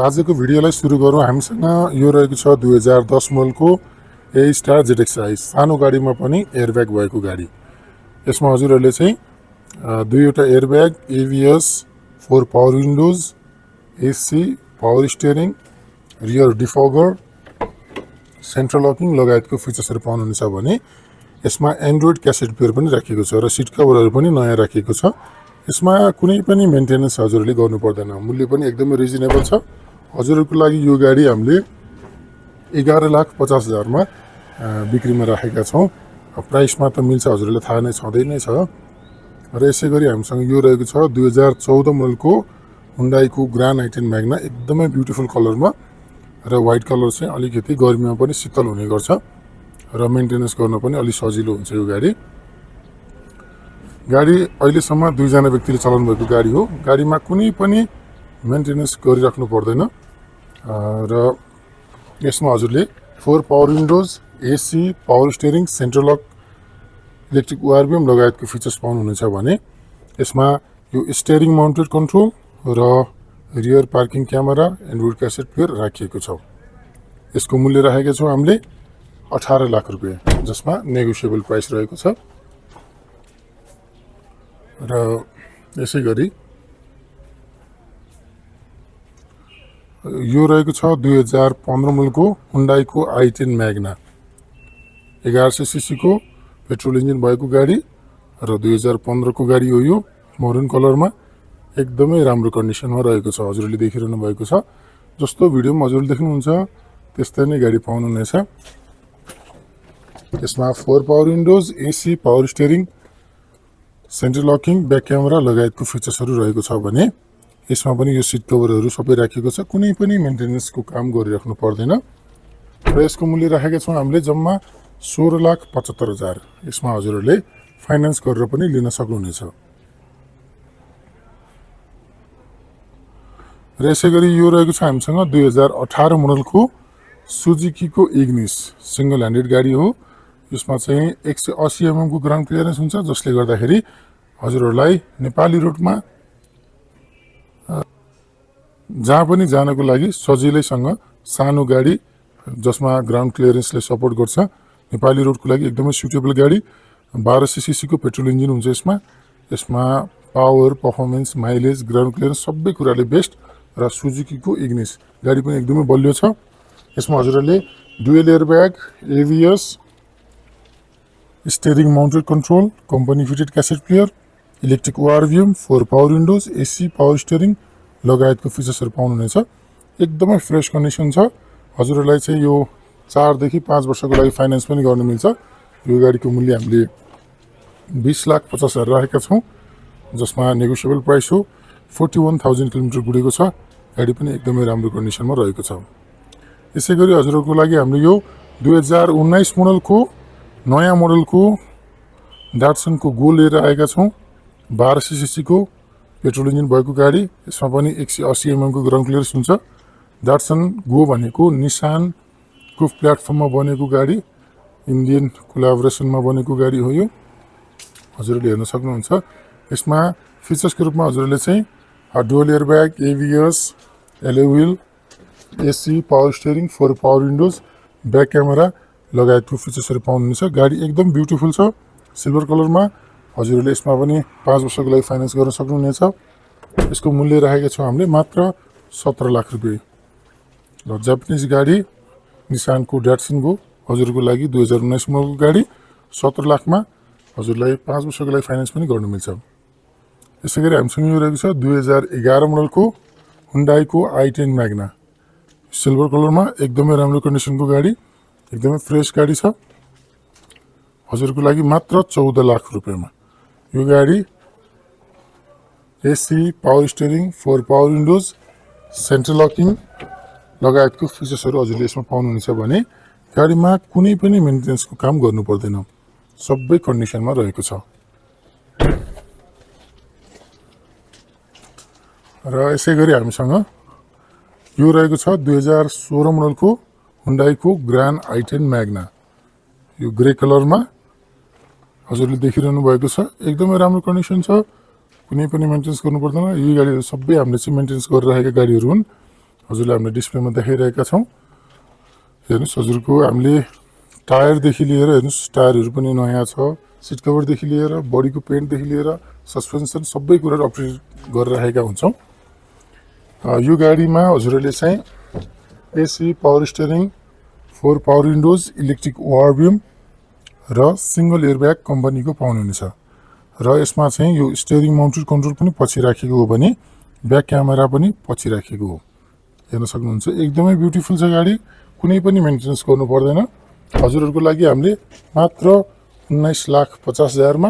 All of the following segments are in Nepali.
आजको भिडियोलाई सुरु गरौँ। हामीसँग यो रहेको छ 2010 मोडलको ए स्टार जेडएक्सआई सानो गाडीमा पनि एयरब्याग भएको गाडी। यसमा हजुरहरूले चाहिँ दुईवटा airbag, ABS, 4 power windows, AC, power steering, rear defogger, central locking लगायतको फिचर्सहरू पाउनुहुनेछ भने यसमा एन्ड्रोइड क्यासेट प्लेयर पनि राखिएको छ र सिट कभरहरू पनि नयाँ राखिएको छ। यसमा कुनै पनि मेन्टेनेन्स हजुरहरूले गर्नु पर्दैन। मूल्य पनि एकदमै रिजनेबल छ। हजुरहरूको लागि यो गाडी हामीले 11,50,000 मा बिक्रीमा राखेका छौँ। प्राइसमा त मिल्छ, हजुरहरूलाई थाहा नै छँदै नै छ। र यसै गरी हामीसँग यो रहेको छ 2014 मोडलको हुन्डाईको ग्रान्ड i10 म्याग्ना, एकदमै ब्युटिफुल कलरमा र व्हाइट कलर चाहिँ अलिकति गर्मीमा पनि शीतल हुने गर्छ र मेन्टेनेन्स गर्न पनि अलि सजिलो हुन्छ। यो गाडी अहिलेसम्म 2 जना व्यक्तिले चलाउनु भएको गाडी हो। गाडीमा कुनै पनि मेन्टेनेन्स गरिराख्नु पर्दैन र यसमा हजुरले 4 power windows, AC, power steering, central lock, electric ORVM लगायतको फिचर्स पाउनुहुनेछ भने यसमा यो स्टियरिङ माउन्टेड कन्ट्रोल र rear parking camera, android cassette player राखिएको छ। यसको मूल्य राखेका छौँ हामीले 18 लाख रुपियाँ, जसमा नेगोसिएबल प्राइस रहेको छ। र यसै गरी यो रहेको छ 2015 मोडलको हुन्डाईको i10 म्याग्ना, 1100 सीसी को पेट्रोल इन्जिन भएको गाडी र 2015 को गाडी हो। यो मरुन कलरमा एकदमै राम्रो कन्डिसनमा रहेको छ। हजुरले देखिरहनु भएको छ। जस्तो भिडियोमा हजुरले देख्नुहुन्छ त्यस्तै नै गाडी पाउनुहुनेछ। यसमा 4 power windows, AC, power steering, central locking, back camera लगायतको फिचर्सहरू रहेको छ भने यसमा पनि यो सिट कभरहरू सबै राखिएको छ। कुनै पनि मेन्टेनेन्सको काम गरिराख्नु पर्दैन र यसको मूल्य राखेका छौँ हामीले जम्मा 16,75,000। यसमा हजुरहरूले फाइनेन्स गरेर पनि लिन सक्नुहुनेछ। र यसै गरी यो रहेको छ हामीसँग 2018 मोडलको सुजुकीको इग्निस, सिंगल ह्यान्डेड गाडी हो। यसमा चाहिँ 180 mm को ग्राउन्ड क्लियरेन्स हुन्छ, जसले गर्दाखेरि हजुरहरूलाई नेपाली रोडमा जहाँ पनि जानको लागि सजिलैसँग सानो गाडी जसमा ग्राउन्ड क्लियरेन्सले सपोर्ट गर्छ, नेपाली रोडको लागि एकदमै सुटेबल गाडी। 1200 सीसी को पेट्रोल इन्जिन हुन्छ यसमा power, performance, mileage, ground clearance सबै कुराले बेस्ट र सुजुकीको इग्निस गाडी पनि एकदमै बलियो छ। यसमा हजुरहरूले dual airbag, ABS, steering mounted control, company fitted cassette player, electric ORVM, 4 power windows, AC, power steering लगायतको फिचर्सहरू पाउनुहुनेछ। एकदमै फ्रेस कन्डिसन छ। हजुरहरूलाई चाहिँ यो 4 देखि 5 वर्षको लागि फाइनेन्स पनि गर्न मिल्छ। यो गाडीको मूल्य हामीले 20,50,000 राखेका छौँ, जसमा नेगोसिएबल प्राइस हो। 41,000 किलोमिटर गुडेको छ। गाडी पनि एकदमै राम्रो कन्डिसनमा रहेको छ। यसै गरी हजुरहरूको लागि हामीले यो 2019 मोडलको नयाँ मोडलको डाटसनको गो लिएर आएका छौँ। 1200 सीसी को पेट्रोल इन्जिन भएको गाडी। यसमा पनि 180 mm को ग्राउन्ड क्लियरेन्स हुन्छ। डाटसन गो भनेको निसानको प्लेटफर्ममा बनेको गाडी, इन्डियन कोलाबोरेसनमा बनेको गाडी हो यो। हजुरले हेर्न सक्नुहुन्छ। यसमा फिचर्सको रूपमा हजुरले चाहिँ dual airbag, ABS, alloy wheel, AC, power steering, 4 power windows, back camera लगायतको फिचर्सहरू पाउनुहुनेछ। गाडी एकदम ब्युटिफुल छ, सिल्भर कलरमा। हजुरहरूले यसमा पनि 5 वर्षको लागि फाइनेन्स गर्न सक्नुहुनेछ। यसको मूल्य राखेका छौँ हामीले मात्र 17 लाख रुपियाँ। र जापानिज गाडी निसानको डाटसन गो हजुरको लागि 2019 मोडलको गाडी 17 लाखमा हजुरलाई 5 वर्षको लागि फाइनेन्स पनि गर्न मिल्छ। यसै गरी हामीसँग यो रहेको छ 2011 मोडलको हुन्डाईको i10 म्याग्ना, सिल्भर कलरमा एकदमै राम्रो कन्डिसनको गाडी, एकदमै फ्रेस गाडी छ। हजुरको लागि मात्र 14 लाख रुपियाँमा यो गाडी AC, power steering, 4 power windows, central locking लगायतको फिचर्सहरू हजुरले यसमा पाउनुहुनेछ भने गाडीमा कुनै पनि मेन्टेनेन्सको काम गर्नु पर्दैन, सबै कन्डिसनमा रहेको छ। र यसै गरी हामीसँग यो रहेको छ 2016 मोडलको हुन्डाईको ग्रान्ड i10 म्याग्ना, यो ग्रे कलरमा हजुरले देखिरहनु भएको छ। एकदमै राम्रो कन्डिसन छ, कुनै पनि मेन्टेनेन्स गर्नु पर्दैन। यी गाडीहरू सबै हामीले चाहिँ मेन्टेनेन्स गरिरहेका गाडीहरू हुन्। हजुरलाई हामीले डिस्प्लेमा देखाइरहेका छौँ। हेर्नुहोस् हजुरको हामीले टायरदेखि लिएर हेर्नुहोस् टायरहरू पनि नयाँ छ, सिट कभरदेखि लिएर बडीको पेन्टदेखि लिएर सस्पेन्सन सबै कुराहरू अपडेट गरेर राखेका हुन्छौँ। यो गाडीमा हजुरहरूले चाहिँ AC, power steering, 4 power windows, electric ORVM र सिंगल एयरब्याग कम्पनीको पाउनुहुनेछ। र यसमा चाहिँ यो स्टियरिङ माउन्टेड कन्ट्रोल पनि पछि राखेको हो भने ब्याक क्यामेरा पनि पछि राखेको हो, हेर्न सक्नुहुन्छ। एकदमै ब्युटिफुल छ गाडी, कुनै पनि मेन्टेनेन्स गर्नु पर्दैन। हजुरहरूको लागि हामीले मात्र 19,50,000 मा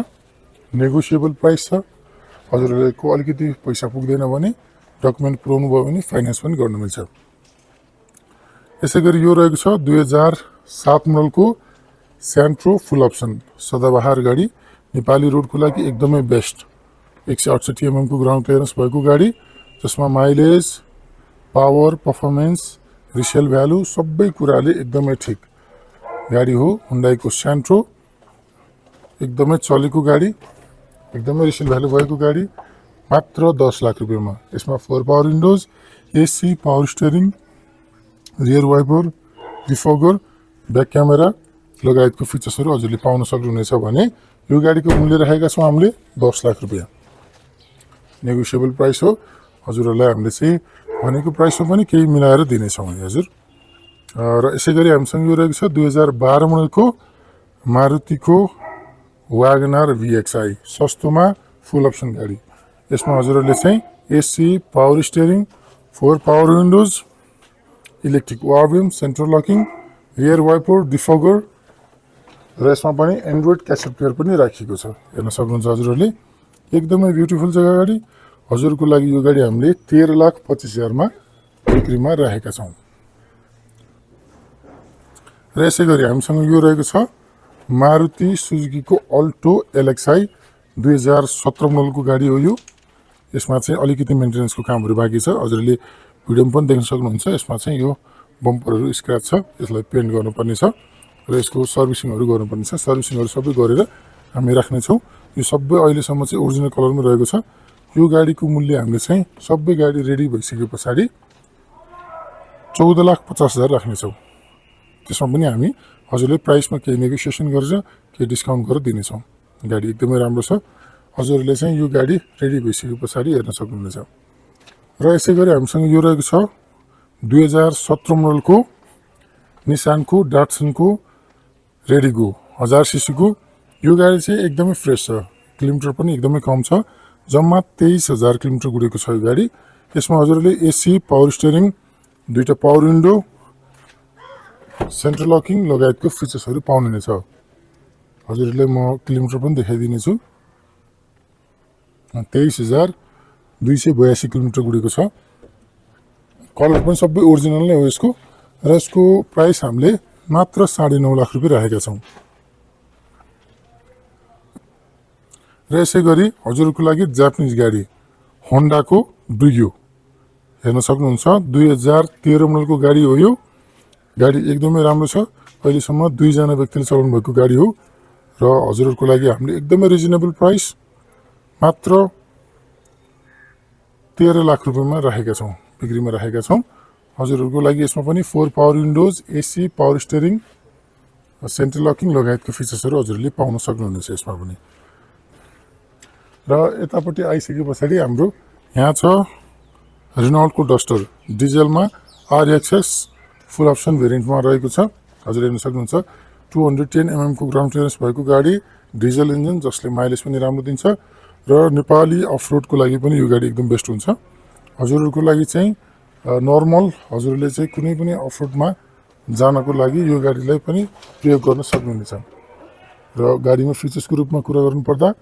नेगोसिएबल प्राइस छ। हजुरहरूको अलिकति पैसा पुग्दैन भने डकुमेन्ट पुऱ्याउनु भयो भने फाइनेन्स पनि गर्न मिल्छ। यसै गरी यो रहेको छ 2007 मोडलको स्यान्ट्रो फुल अप्सन सदाबहार गाडी, नेपाली रोडको लागि एकदमै बेस्ट। 168 mm को ग्राउन्ड क्लियरेन्स भएको गाडी, जसमा mileage, power, performance, resale value सबै कुराले एकदमै ठिक गाडी हो। हुन्डाईको स्यान्ट्रो एकदमै चलेको गाडी, एकदमै रिसेल भ्यालु भएको गाडी, मात्र 10 लाख रुपियाँमा। यसमा 4 power windows, AC, power steering, rear wiper, defogger, back camera लगायतको फिचर्सहरू हजुरले पाउन सक्नुहुनेछ भने यो गाडीको मूल्य राखेका छौँ हामीले 10 लाख रुपियाँ। नेगोसिएबल प्राइस हो। हजुरहरूलाई हामीले चाहिँ भनेको प्राइसमा पनि केही मिलाएर दिनेछौँ हजुर। र यसै गरी हामीसँग यो रहेको छ 2012 मोडलको मारुतिको वागनर VXI सस्तोमा फुल अप्सन गाडी। यसमा हजुरहरूले चाहिँ AC, power steering, 4 power windows, electric ORVM, central locking, rear wiper, defogger र यसमा पनि एन्ड्रोइड क्यासेट प्लेयर पनि राखिएको छ, हेर्न सक्नुहुन्छ हजुरहरूले। एकदमै ब्युटिफुल छ गाडी। हजुरको लागि यो गाडी हामीले 13,25,000 मा बिक्रीमा राखेका छौँ। र यसै गरी हामीसँग यो रहेको छ मारुति सुजुकीको अल्टो LXI 2017 मोडलको गाडी हो यो। यसमा चाहिँ अलिकति मेन्टेनेन्सको कामहरू बाँकी छ, हजुरले भिडियोमा पनि देख्न सक्नुहुन्छ। यसमा चाहिँ यो बम्परहरू स्क्रैच छ, यसलाई पेन्ट गर्नुपर्ने छ र यसको सर्भिसिङहरू गर्नुपर्ने छ। सर्भिसिङहरू सबै गरेर हामी राख्नेछौँ। यो सबै अहिलेसम्म चाहिँ ओरिजिनल कलरमा रहेको छ। यो गाडीको मूल्य हामीले चाहिँ सबै गाडी रेडी भइसके पछाडि 14,50,000 राख्नेछौँ। त्यसमा पनि हामी हजुरले प्राइसमा केही नेगोसिएसन गरेर केही डिस्काउन्ट गरेर दिनेछौँ। गाडी एकदमै राम्रो छ। हजुरहरूले चाहिँ यो गाडी रेडी भइसके पछाडि हेर्न सक्नुहुनेछ। र यसै गरी हामीसँग यो रहेको छ 2017 मोडलको निसानको डाटसनको रेडिगो 1000 सीसी को। यो गाडी चाहिँ एकदमै फ्रेस छ, किलोमिटर पनि एकदमै कम छ, जम्मा 23,000 किलोमिटर गुडेको छ यो गाडी। यसमा हजुरले एसी, पावर स्टियरिङ, 2टा पावर विन्डो, सेन्ट्रल लकिङ लगायतको फिचर्सहरू पाउनुहुनेछ। हजुरहरूले म किलोमिटर पनि देखाइदिनेछु। 23,282 किलोमिटर गुडेको छ। कलर पनि सबै ओरिजिनल नै हो यसको। र यसको प्राइस हामीले मात्र 9.5 लाख रुपियाँ राखेका छौँ। र यसै गरी हजुरको लागि जापानिज गाडी होन्डाको ब्रियो हेर्न सक्नुहुन्छ। 2013 मोडलको गाडी हो यो। गाडी एकदमै राम्रो छ। अहिलेसम्म 2 जना व्यक्तिले चलाउनु भएको गाडी हो। र हजुरहरूको लागि हामीले एकदमै रिजनेबल प्राइस मात्र 13 लाख रुपियाँमा राखेका छौँ, बिक्रीमा राखेका छौँ। हजुरहरूको लागि यसमा पनि 4 power windows, AC, power steering, central locking लगायतको फिचर्सहरू हजुरले पाउन सक्नुहुनेछ यसमा पनि। र यतापट्टि आइसके पछाडि हाम्रो यहाँ छ रेनल्टको डस्टर डिजलमा RXS फुल अप्सन भेरिएन्टमा रहेको छ। हजुर हेर्न सक्नुहुन्छ 210 mm को ग्राउन्ड क्लियरेन्स भएको गाडी, डिजल इन्जिन जसले माइलेज पनि राम्रो दिन्छ र नेपाली अफरोडको लागि पनि यो गाडी एकदम बेस्ट हुन्छ। हजुरहरूको लागि चाहिँ नर्मल हजुरले चाहिँ कुनै पनि अफरोडमा जानको लागि यो गाडीलाई पनि प्रयोग गर्न सक्नुहुनेछ। र गाडीमा फिचर्सको रूपमा कुरा गर्नुपर्दा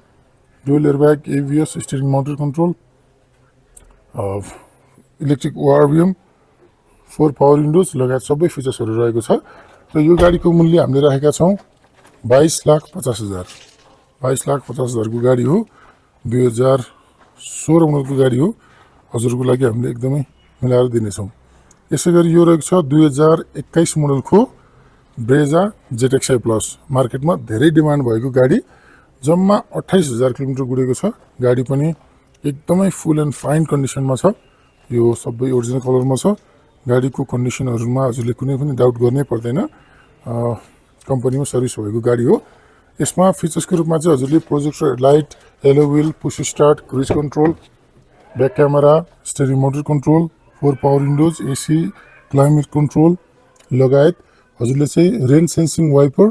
dual airbag, ABS, steering mounted control, electric ORVM, 4 power windows लगायत सबै फिचर्सहरू रहेको छ। र यो गाडीको मूल्य हामीले राखेका छौँ 22,50,000। 22,50,000 को गाडी हो। 2016 मोडलको गाडी हो। हजुरको लागि हामीले एकदमै मिलाएर दिनेछौँ। यसै गरी यो रहेको छ 2021 मोडलको ब्रेजा ZXi प्लस, मार्केटमा धेरै डिमान्ड भएको गाडी। जम्मा 28,000 किलोमिटर गुडेको छ। गाडी पनि एकदमै फुल एन्ड फाइन कन्डिसनमा छ। यो सबै ओरिजिनल कलरमा छ। गाडीको कन्डिसनहरुमा हजुरले कुनै पनि डाउट गर्नै पर्दैन। कम्पनीमा सर्भिस भएको गाडी हो। यसमा फिचर्सको रूपमा चाहिँ हजुरले projector headlight, alloy wheel, push start, cruise control, back camera, steering motor control, 4 power windows, AC, climate control लगायत हजुरले चाहिँ रेन सेन्सिङ वाइपर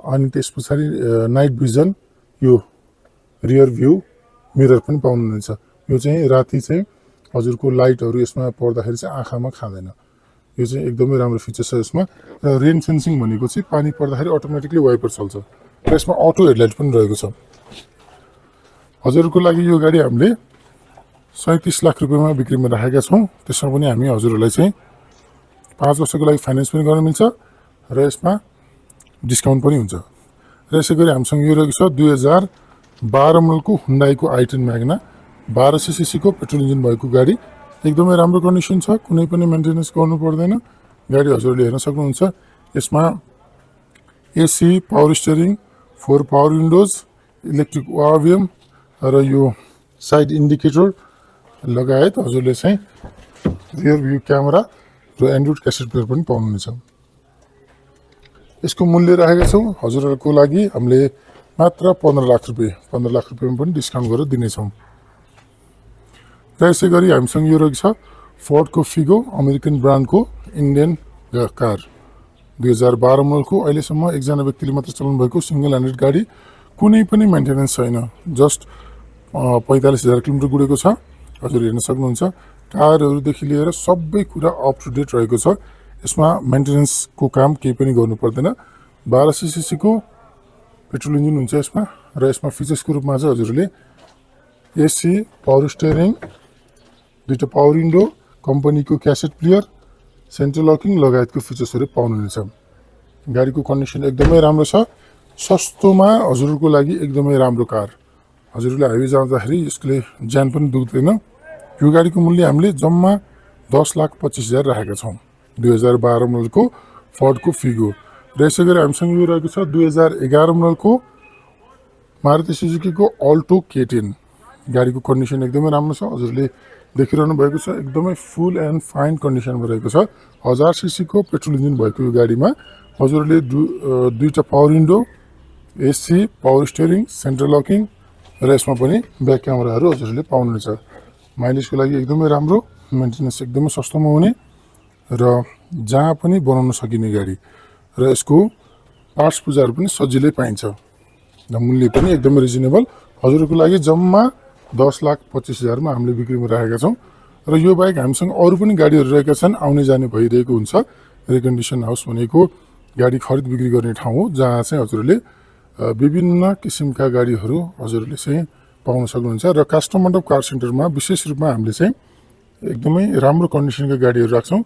अनि त्यसपछि नाइट भिजन, यो रियर भ्यू मिरर पनि पाउनुहुन्छ। यो चाहिँ राति चाहिँ हजुरको लाइटहरु यसमा पर्दाखेरि चाहिँ आँखामा खाँदैन। यो चाहिँ एकदमै राम्रो फिचर छ यसमा। र रेन सेन्सिङ भनेको चाहिँ पानी पर्दाखेरि अटोमेटिकली वाइपर चल्छ र यसमा अटो हेडलाइट पनि रहेको छ। हजुरको लागि यो गाडी हामीले 37 लाख रुपैयाँमा बिक्रीमा राखेका छौं। त्यसमा पनि हामी हजुरहरूलाई चाहिँ 5 वर्षको लागि फाइनान्स पनि गर्न मिल्छ र यसमा डिस्काउन्ट पनि हुन्छ। र यसै गरी हामीसँग यो रहेको छ 2012 मोडलको हुन्डाईको i10 म्याग्ना 1200 सीसी को पेट्रोल इन्जिन भएको गाडी। एकदमै राम्रो कन्डिसन छ, कुनै पनि मेन्टेनेन्स गर्नु पर्दैन। गाडी हजुरले हेर्न सक्नुहुन्छ। यसमा AC, power steering, 4 power windows, electric ORVM र यो साइड इन्डिकेटर लगायत हजुरले चाहिँ रियर भ्यू क्यामेरा र एन्ड्रोइड क्यासेट प्लेयर पनि पाउनुहुन्छ। यसको मूल्य राखेका छौं हजुरहरूको लागि हामीले मात्र 15 लाख रुपैयाँ, 15 लाख रुपैयाँमा पनि डिस्काउन्ट गरेर दिनेछौं। र यसै गरी हामीसँग यो रहेको छ फोर्डको फिगो, अमेरिकन ब्रान्डको इन्डियन कार 2012 मोडलको। अहिलेसम्म एकजना व्यक्तिले मात्र चलाउनु भएको सिंगल ह्यान्डेड गाडी, कुनै पनि मेन्टेनेन्स छैन, जस्ट 45,000 किलोमिटर गुडेको छ। हजुर हेर्न सक्नुहुन्छ। टायरहरुदेखि लिएर सबै कुरा अप टु डेट रहेको छ। यसमा मेन्टेनेन्सको काम केही पनि गर्नु पर्दैन। 1200 सीसी को पेट्रोल इन्जिन हुन्छ यसमा। र यसमा फिचर्सको रूपमा चाहिँ हजुरले एसी, पावर स्टियरिङ, दुईटा पावर विन्डो, कम्पनीको क्यासेट प्लेयर, सेन्ट्रल लकिङ लगायतको फिचर्सहरु पाउनुहुन्छ। गाडीको कन्डिसन एकदमै राम्रो छ। सस्तोमा हजुरको लागि एकदमै राम्रो कार। हजुरले हाइवे जाँदाखेरि यसले ज्यान पनि दुख्दैन। यो गाडीको मूल्य हामीले जम्मा 10,25,000 राखेका छौं। 2012 मोडलको फोर्डको फिगो। र यसै गरी हामीसँग यो रहेको छ 2011 मोडलको मारुति सुजुकीको अल्टो K10। गाडीको कन्डिसन एकदमै राम्रो छ। हजुरले देखिरहनु भएको छ, एकदमै फुल एन्ड फाइन कन्डिसनमा रहेको छ। 1000 सीसी को पेट्रोल इन्जिन भएको यो गाडीमा हजुरले दुईटा power window, AC, power steering, central locking र यसमा पनि ब्याक क्यामेराहरु हजुरले पाउनुहुन्छ। माइलेजको लागि एकदमै राम्रो, मेन्टेनेन्स एकदमै सस्तोमा हुने र जहाँ पनि बनाउन सकिने गाडी र यसको पार्ट्स पुर्जाहरु पनि सजिलै पाइन्छ। र मूल्य पनि एकदमै रिजनेबल। हजुरको लागि जम्मा 10,25,000 मा हामीले बिक्रीमा राखेका छौं। र यो बाहेक हामीसँग अरु पनि गाडीहरु रहेका छन्, आउने जाने भइरहेको हुन्छ। रिकन्डिसन हाउस भनेको गाडी खरिद बिक्री गर्ने ठाउँ हो, जहाँ चाहिँ हजुरले विभिन्न किसिमका गाडीहरु हजुरले चाहिँ पाउन सक्नुहुन्छ। र कस्टम मण्डप कार सेन्टरमा विशेष रूपमा हामीले चाहिँ एकदमै राम्रो कन्डिसनका गाडीहरु राख्छौं।